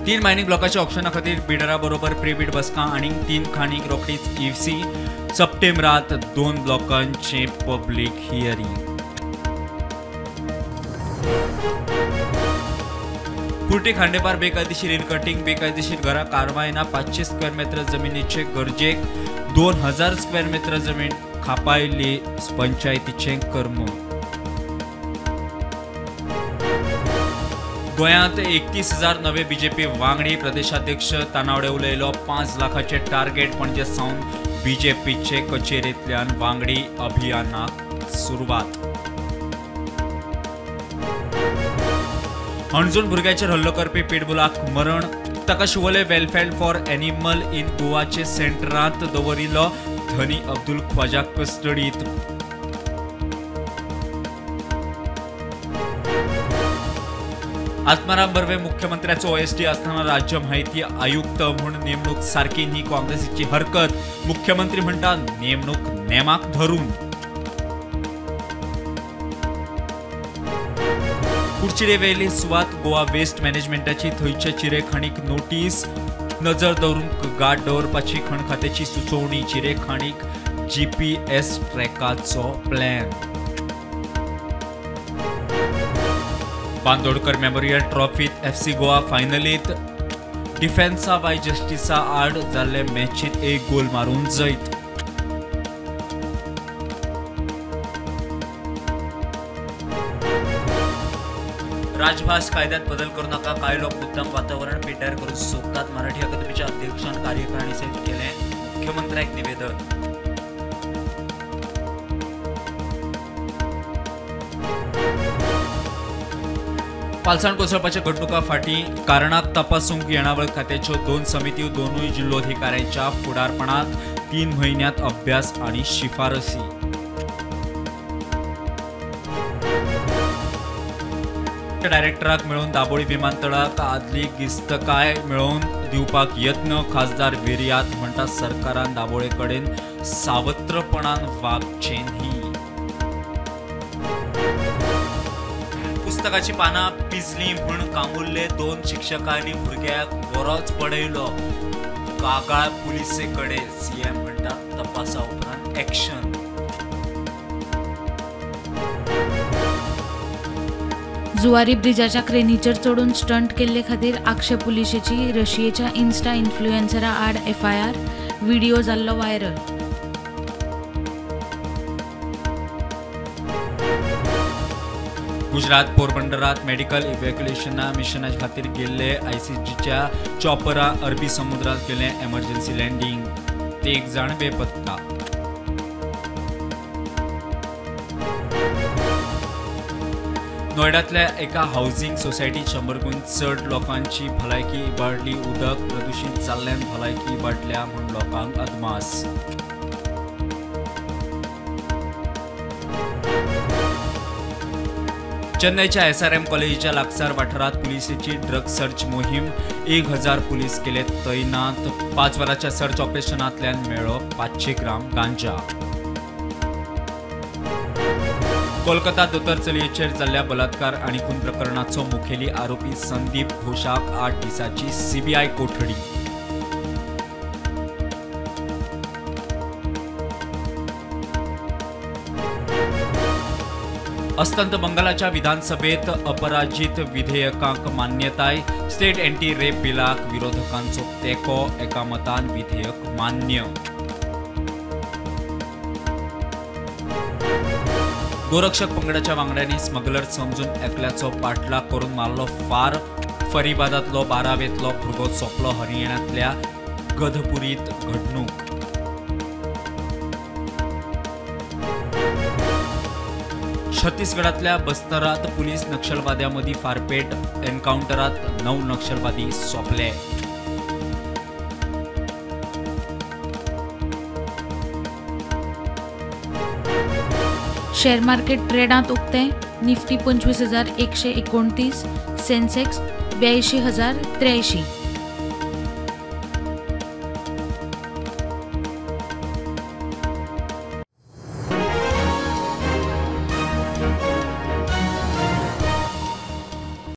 3 mining ब्लॉकाच्या ऑक्शना खातीर बिडरा बरोबर प्री-बीड बसका आनी 3 खाणीक रोखडीच ईसी. सप्टेंबरात 2 ब्लॉकांचे पब्लिक हियरिंग. कुर्टी खांडेपार बेकायदेशीर इनकटिंग, बेकायदेशीर घरां कारवाय ना. 500 स्क्वेअर मीटर जमिनीचे गरजेक 2000 स्क्वेअर मीटर जमीन खापायली पंचायतीचे कर्म. गोंयांत 31,000 नवे बीजेपी वांगडी. प्रदेशाध्यक्ष तानावडे उलयलो. 5 लाखाचे टार्गेट. पणजे सावन बीजेपीचे कचेरेंतल्यान वांगडी अभियानाक सुरवात. हणजूण भुरग्याचेर हल्लो करपी पिटबुलाक मरण. ताका Siolim welfare for animal in गोवाचे सेंटरांत दवरिल्लो. धनी अब्दुल ख्वाजा कस्टडीत. आत्माराम बर्वे मुख्यमंत्र्याचो ओएसडी असताना राज्य माहिती आयुक्त म्हूण नेमणूक सारकी न्ही काँग्रेसीची हरकत. मुख्यमंत्री म्हणटा नेमणूक नेमाक धरून. कुडचिरे वेली सुवात गोवा वेस्ट मॅनेजमेंटाची. थंयच्या चिरे खाणीक नोटीस. नजर दवरूंक गार्ड दवरपाची खण खात्याची सुचोवणी. चिरे खाणीक जीपीएस ट्रॅकाचो प्लॅन. बांदोडकर मेमोरियल ट्रॉफीत एफसी गोवा फायनलीत. डिफेन्सा बाय जस्टिसा आड जाल्ले मॅचीत 1 गोल मारून जैत. राजभास कायद्यात बदल करू नका. कांय लोक मुद्दाम वातावरण पिड्ड्यार करून सोदतात. मराठी अकादमीच्या अध्यक्षान कार्यकारिणी सयत केलें मुख्यमंत्र्याक निवेदन. पालसाण कोसळपाच्या घडणुका फाटीं कारणाक तपासूंक येणावळ खात्याच्यो 2 समित्यो. 2 जिल्लोधिकाऱ्यांच्या फुडारपणांत 3 म्हयन्यांत अभ्यास आनी शिफारसी. डायरेक्टराक मेळून दाबोळी विमानतळाक आदली गिस्तकाय मेळोवन दिवपाक यत्न. खासदार विर्यात म्हणटा सरकारान दाबोळे कडेन सावत्रपणान वागचें न्ही. पुस्तकाची पानां पिजली म्हूण कामुल्ले 2 शिक्षकांनी भुरग्याक बरोच बडयलो. कागाळ पुलिसे कडेन. सीएम म्हणटा तपासा उपरांत एक्शन. जुवारी ब्रिजाच्या क्रेनीचेर चडून स्टंट केल्ले खातीर आक्षे पुलिशेची रशियेच्या इन्स्टा इन्फ्लुएन्सरा आड एफआयआर. व्हिडिओ जाल्लो व्हायरल. गुजरात पोरबंदरात मेडिकल इव्हॅक्युएशन मिशना खातीर गेल्ले आयसीजीच्या चॉपरा अरबी समुद्रात केलें एमर्जन्सी लँडिंग. 1 जाण बेपत्ता. नोयडांतल्या एका हावसिंग सोसायटीत 100 चड लोकांची भलायकी इबाडली. उदक प्रदुशीत जाल्ल्यान भलायकी इबाडल्या म्हूण लोकांक अदमास. चेन्नईच्या एसआरएम कॉलेजीच्या लागसार वाठारात पुलिसेची ड्रग सर्च मोहीम. 1000 पुलीस केले तैनात. 5 वरांच्या सर्च ऑपरेशनांतल्यान मेळ्ळो 500 ग्राम गांजा. कोलकाता दोतोर चलयेचेर जाल्ल्या बलात्कार आनी खून प्रकरणाचो मुखेली आरोपी संदीप घोषाक 8 दिसांची सीबीआय कोठडी. अस्तंत बंगालाच्या विधानसभेत अपराजित विधेयकांक मान्यताय. स्टेट एंटी रेप बिलाक विरोधकांचो तेंको. एकामतान विधेयक मान्य. गोरक्षक पंगडाच्या वांगड्यांनी स्मगलर समजून एकल्याचो पाठलाग करून मारलो फार. फरीबादांतलो 12वेंतलो भुरगो सोंपलो. हरियाणांतल्या गधपुरीत घडणूक. छत्तीसगडातल्या बस्तरात पुलीस नक्षलवाद्यांमदीं फारपेट. एन्कावंटरात 9 नक्षलवादी सोंपले. शेअर मार्केट ट्रेडांत उक्तें. निफ्टी 25,129, सेन्सेक्स 82,083.